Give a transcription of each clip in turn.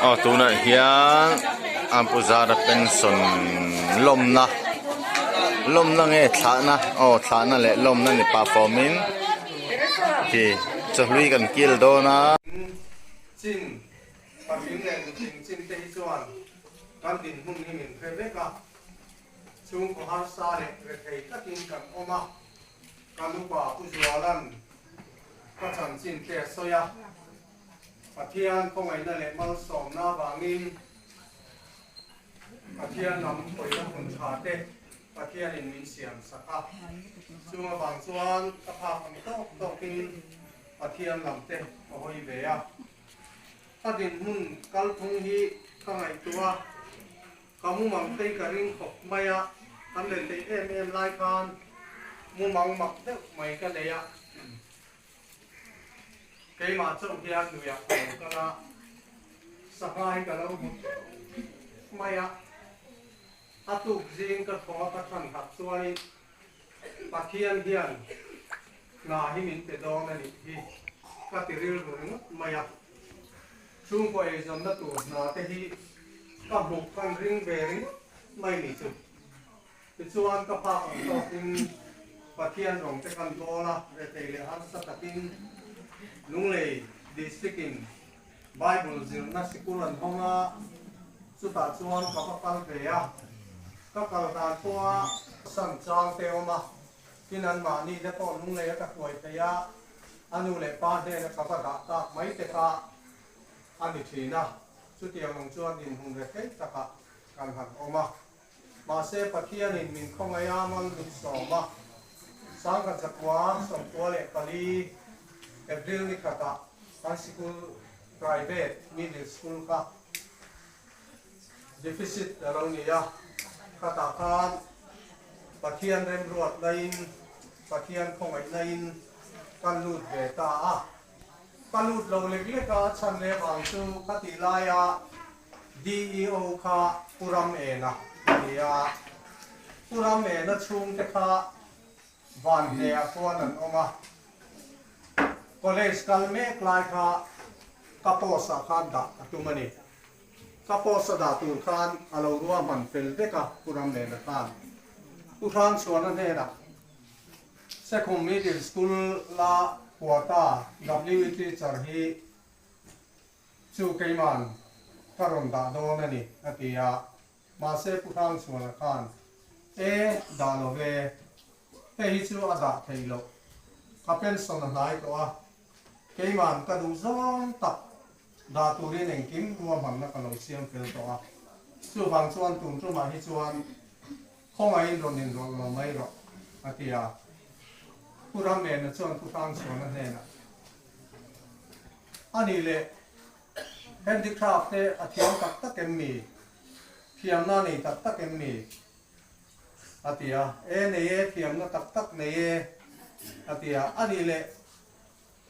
Aw tunah hian a pu zara pension lawmna lawmna nge thlahna aw thlahna leh lawmna ni pah fawmin khi chawhlui kan kil dawn a. Chin patling leh nutling chin te hi chuan kan dinhmun hi min hre vek a, chhungkaw harsa leh rethei takin kan awm a, ka nupa Pu Zuala'n ka chanchin te a sawi a, Pathian khawngaihna leh malsawmna avangin Pathian lam pawina hun tha te Pathianin min siam sak a, chung avang chuan ka phak ang tawk tawkin Pathian lam te ka hawi ve a. Ka dinhmun kalphung hi ka ngaihtuah a, ka mumang te hi ka ring khawp mai a, kan len theih em em lai khan mumang mak deuh mai ka nei a. Keimah chauh hian nuiah ka lo kal a, sangha hi ka lo hmu teuh mai a, a tuk zing ka thaw a ka than hat chuanin Pathian hian hna hi min pe dawn a nih hi ka ti rilru ringawt mai a, chhungkaw eizawnna tur hna te hi ka hmuh kan ring ve ringawt mai ni chu. Tichuan ka phak ang tawkin Pathian rawng te kan bawl a, rethei leh harsa takin Lunglei District in Bible zirna sikul an hawng a, chutah chuan ka va kal ve a, ka kal dan pawha san chang te awm a, tin anmahni te pawh Lunglei a ka hruai thei a, a nu leh pa hnena ka va dah tak mai te kha a ni thin a, chutiang ang chuan inhmun rethei takah kan han awm a. Mahse, Pathianin min khawngaih a, mal min sawm a. Sangkhat zakua 94 April ni khatah kan sikul private middle school kha deficit a lo ni a. Khatah khan Pathian remruatnain, Pathian khawngaihnain kan lut ve ta a. Ka lut lo lek lek a, chhan leh vang chu ka tih laia DEO kha Pu Ramena a ni a, Pu Ramena chhungte kha Vanhne-ah khuan an awm a, college kal mek lai kha ka post-ah khan dah a tum a ni. Ka post a dah tur khan a lo ruahman fel vek a Pu Ramena khan. Pu Hrangchhuana hnenah Sekhum Middle School la Quota WE teacher hi Chu keiman ka rawn dah dawn a ni, a ti a. Mahse Pu Hrangchhuana khan, E, dah lo ve. Hei hi chu a dah theih loh. Ka pension a hnai tawh a. Keiman ka duh zawng tak dah turin engkim ruahmanna ka lo siam fel tawh a. Chuvang chuan tun tumah hi chuan khawngaihin rawn inrawlh lo mai rawh, a ti a. Pu Ramnena chuan Pu Hrangchhuana hnenah, A nih leh, handicraft te a thiam tak tak em mi? Thiamna a nei tak tak em mi? A ti a. E nei e, thiamna tak tak nei e, a ti a. A nih leh,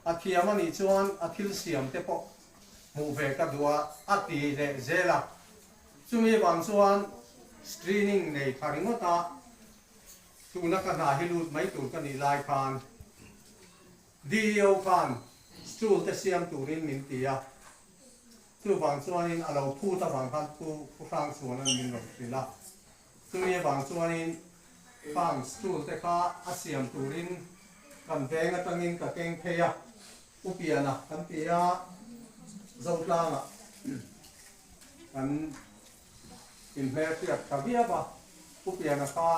a thiam a nih chuan a thil siam te pawh hmuh ve ka duh a, a ti leh zel a. Chumi vang chuan screening nei tha ringawt a, tuna ka hna hi lut mai tur ka nih lai khan, DEO khan stool te siam turin min ti a, chuvang chuanin a lo phut avang khan Pu Pu Hrangchhuana'n min rawn hrilh a, chumi avang chuanin khang stool te kha a siam turin kan veng atangin ka keng phei a, Pu Piana kan ti a, Zotlangah kan inhmelhriat tha viau a, Pu Piana kha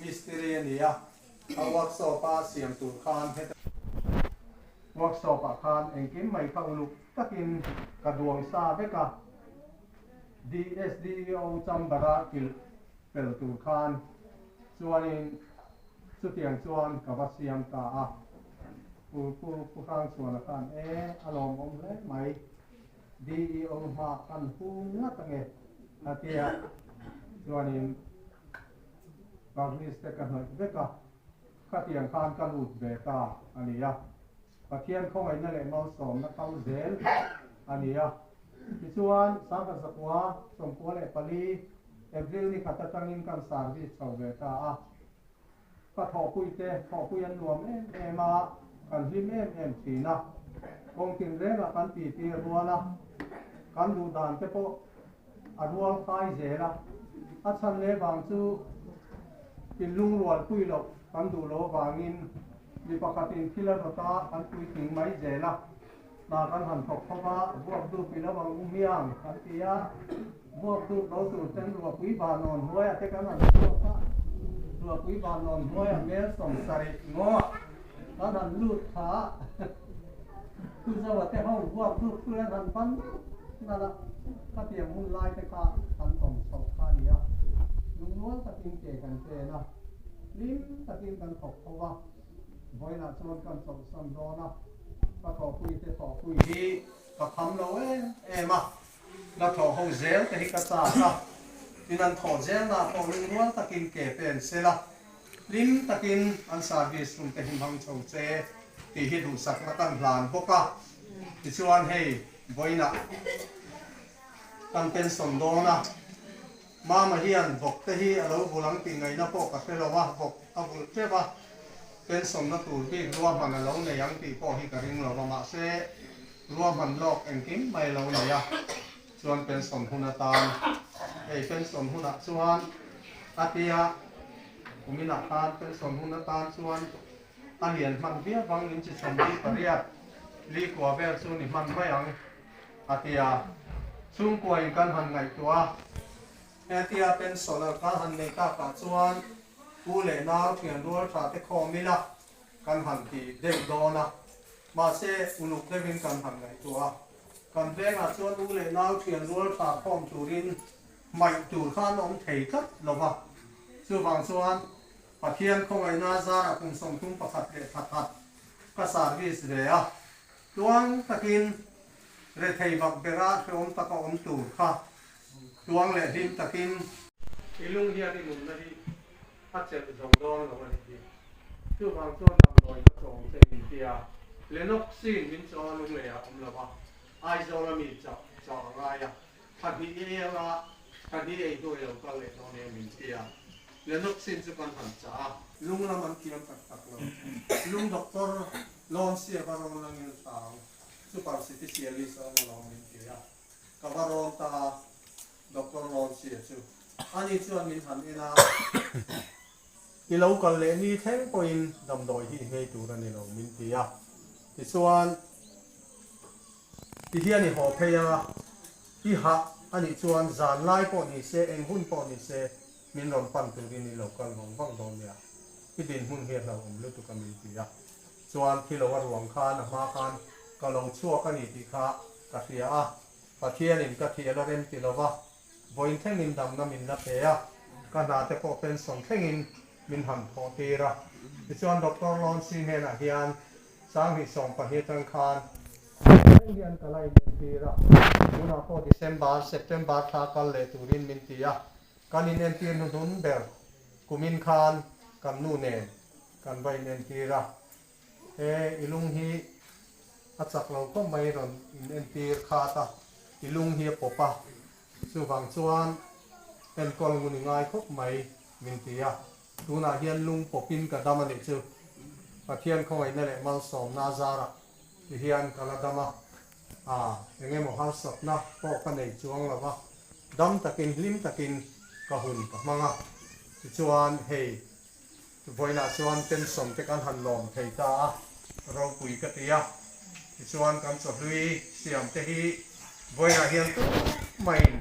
mistiri a ni a. A workshop a siam tur khan heta workshop ah khan engkim mai kha uluk takin ka duang sa vek a, DSDO chamber a kilh fel tur khan chuanin chutiang chuan ka va siam ta a, Pu Pu Pu Hrangchhuana khan e a lawmawm hle mai, DEO hma kan hung ngat ange a tia chuanin Varnish te ka hnawih vek a, khatiang khan ka lut ve ta a ni a. Pathian khawngaihna leh malsawmna kal zel a ni a. Tichuan, 1994 April ni khat atangin kan service chho ve ta a. Ka thawhpuite thawhpui an nuam em em a, kan hlim em em thin a. Kawng tinrengah kan titi rual a. Kan duh dan te pawh a rual kai zel a, a chhan leh vang chu in lungrual pui loh kan duh lo avangin mi pakhatin thil a rawt a, kan puitling mai zel a, hna kan han thawk khawp a, vuak dup i lo ang u hmiang kan ti a, vuak dup lo tur ten ruahpui vanawn hnuaiah te kan han chhuak a, ruahpui vanawn hnuaiah mel 70 ngaw kan han lut kha a. Thu Zoa te ho vuak dup chu an han ban nalh nalh a, khatiang hun lai te kha kan tawng chhoh kha a ni a, lungrual takin ke kan pen a, hlim takin kan thawk tho va, vawiinah chuan kan chawlhsan dawn a, ka thawhpui te thawhpui hi ka kham lo em em a, la thawh ho zel te hi ka chak a, tin an thawh zelnah pawh lungrual takin ke pen sela. Hlim takin an service hun te hi hmang chho che tih hi duhsakna kan hlan bawk a. Tichuan hei vawiinah kan pension dawn a, Mama hian vawk te hi a lo vul ang tih ngaihna pawh ka hre lo a, vawk a vulh teuh a, pension na tur bik ruahman a lo nei ang tih pawh hi ka ring lo va, mahse ruahman lawk engkim mai a lo nei a, chuan pension hun atan hei pension hunah chuan a tia kuminah khan pension hun atan chuan a lian hman viau vang in chi 48 li kua vel chu ni hman mai ang a tia chhungkua in kan han ngaihtuah a hetia pension a kan han nei takah chuan u leh nau thian rual tha te khawm ila kan han ti deuh dawn a mahse uluk deuhin kan han ngaihtuah a. Kan vengah chuan u leh nau thian rual tha khawm turin hmaih tur kha an awm thei tlat lo va. Chuvang chuan Pathian khawngaihna zarah kum 31 leh thla khat ka service ve a, tluang takin rethei vak bera hrehawm taka awm tur kha tluang leh hlim takin. I lung hian i nunna hi a chelh zo dawn lo a nih hi. Chuvang chuan damdawi ka chawm che min ti a, Lenoxin min chaw a lunglei ah awm lo a, Aizawl a mi chauh chaw a ngai a, thla hnih i ei anga, thla hnih ei hnu i lo kal leh dawn em min ti a, Lenoxin chu kan han chah a. Lung lam an thiam tak tak lo. Lung doctor Lawn Siava rawn langin tang super specialist a awm alawm min ti a, ka va rawn ta a. Doctor Lawnsia chu ani chuan min han en a, I lo kal leh ni thleng pawhin damdawi hi i nghei tur a ni lo min ti a. Tichuan, ti hian i haw phei anga, i hah a nih chuan zan lai pawh ni se, eng hun pawh ni se min rawn pan turin i lo kal vang vang dawn nia, i dinhmun hi a hlauhawm lutuk a min ti a. Chuan thi lo a ruang khan a hma khan ka lo chhuak a ni tih kha ka hria a. Pathianin ka thial a rem ti lova, vawiin thlengin damna min la pe a, ka hna te pawh pension thlengin min han thawh tir a. Tichuan Doctor Lonsi hnenah hian 2012 atang khan thleng hian ka la inentir a, tunah pawh December, September thla kal leh turin min ti a, kan inentir hnuhnun ber kumin khan kan nu nen kan va inentir a. He i lung hi a chak lo khawp mai rawn in entir khat a, i lung hi a pawp a, chuvang chuan enkawl ngun i ngai khawp mai min ti a, tunah hian lung pawpin ka dam a nih chu, Pathian khawngaihna leh malsawmna zarah ti hian ka la dam a, aa eng emaw harsatna pawh ka nei chuang lo va, dam takin hlim takin ka hun ka hmang a, tichuan hei Vawiinah chuan pension te kan han lawm thei ta a, ropui ka ti a. Tichuan kan chawhlui siam te hi vawiinah hian tum maiin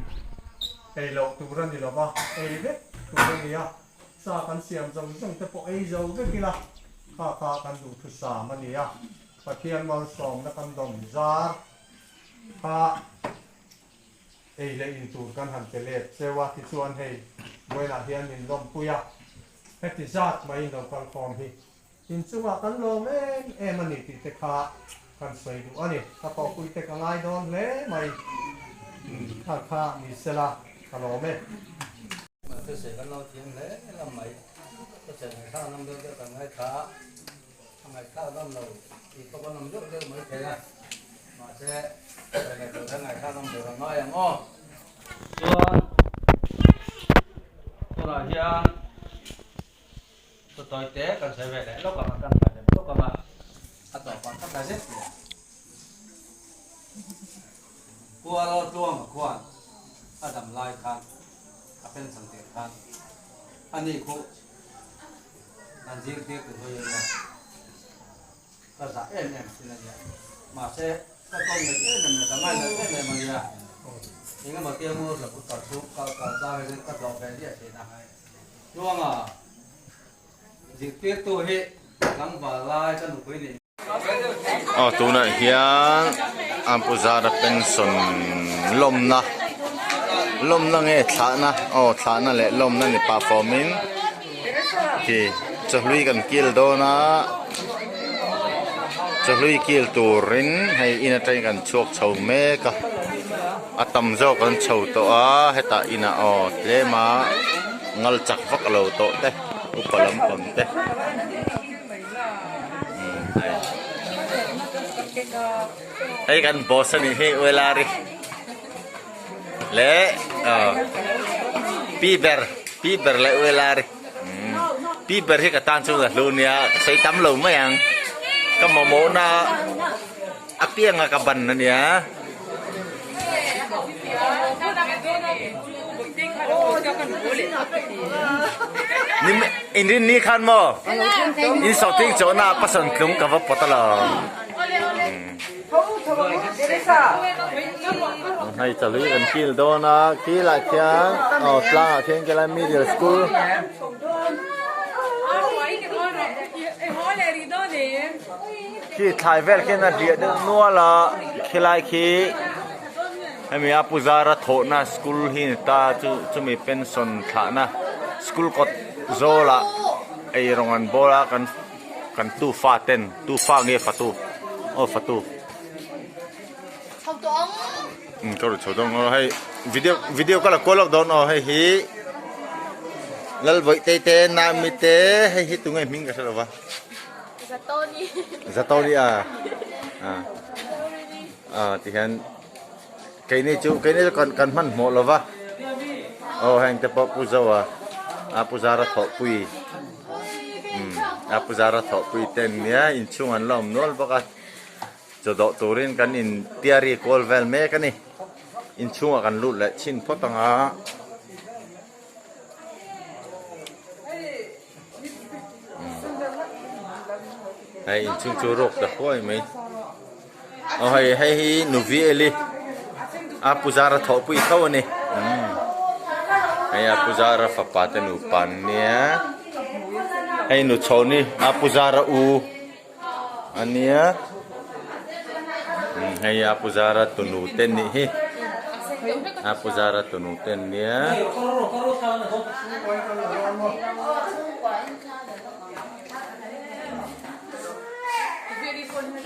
ei loh tur a ni lo va, ei vek tur a ni a. Sa kan siam zawng zawng te pawh ei zo vek ila, kha kha kan duhthusam a ni a. Pathian malsawmna kan dawm zar kha. Ei leh in tur kan han pe let cheu a, tichuan hei vawiinah hian min lawmpui a, heti zat mai in lo kal khawm hi inchungah kan lawm em em a ni tih te kha kan sawi duh a ni. Ka pawhpui te ka ngai dawn hle mai, kha kha ni sela ka lawm e. Mahse kan lo thiam hle lam mai, ka chen ngaihthlak lam deuh deuh kan ngaithla a, A ngaihthlak dam lo tih pawh kan awm deuh deuh mai thei a, mahse sawi leh tur hian ngaihthlak dam tur a ngai ang aw. Chuan tunah hian chutawi te kan sawi ve leh lawk ang a, kan sawi leh lawk ang a, a tawpah ka tla zet tih ang. Pu. Puala Tluanga khuan a dam lai khan a pension tir khan a ni khu kan zirtir tu hawi a nia. Ka zah em em thin a nia. Mahse ka tawng ngei em em leh ka ngainat em em a nia. Engemaw tia ngur la kut kal chhung kal kal zar hian ka tlawh ve ziah thin a. Tluanga zirtirtu hi tlangval lai ka nupui nih. Aw tunah hian Ampuzara pension lawmna lawmna nge thlahna aw thlahna leh lawmna ni pah fawmin khi chawhlui kan kil dawn a chawhlui kil turin hei in atangin kan chhuak chho mek a a tam zawk an chho tawh a hetah inah aw tlem a ngal chak vak lo tawh te upa lampang te. Hei kan boss a nih hi Uelari leh pi ber pi ber leh Uelari pi ber hi ka tan chu ka hlu nia ka sawi tam lo mai ang ka mamawhna apianga ka ban a nia. In rin ni khan maw in sawhting chawhna ah pasawn tlung ka va pawt a lo. Hei chawlh hi kan kil dawn a kilah khian aw tlangah khian kelai middle school. Khi thlai vel khian a hliah deuh nual a khilai khi hemi a puzara thawhna school hi ni ta chu chumi pension thlahna school kawt zawlah eirawng an bawl a kan kan tufa ten tufa nge fatu aw fatu umm ka rawn chho dawn aw hei video video ka la kual lawk dawn aw hei hi Lalbawihtei te Nami te hei hi tunge hming ka hre lo va. Zatoni. Zatoni a. A. A ti hian keini chu keini chu kan kan hmanhmawh lo va. Aw heng te pawh Pu Zoa a Pu Zara thawhpui umm a Pu Zara thawhpui te an nia inchhung an la awm nual bawk a chaw dawh turin kan in tiari kual vel mek a ni inchhungah kan lut leh chhin phawt ang a. Hei inchhung chu rawk ta huai mai aw hei hei hi nuvi eli a puzara thawhpui tho a ni hei a puzara fapa te nupa an nia hei nu chhawni a puzara u a nia hei a puzara tunu te nih hi a puzara tunu te an nia.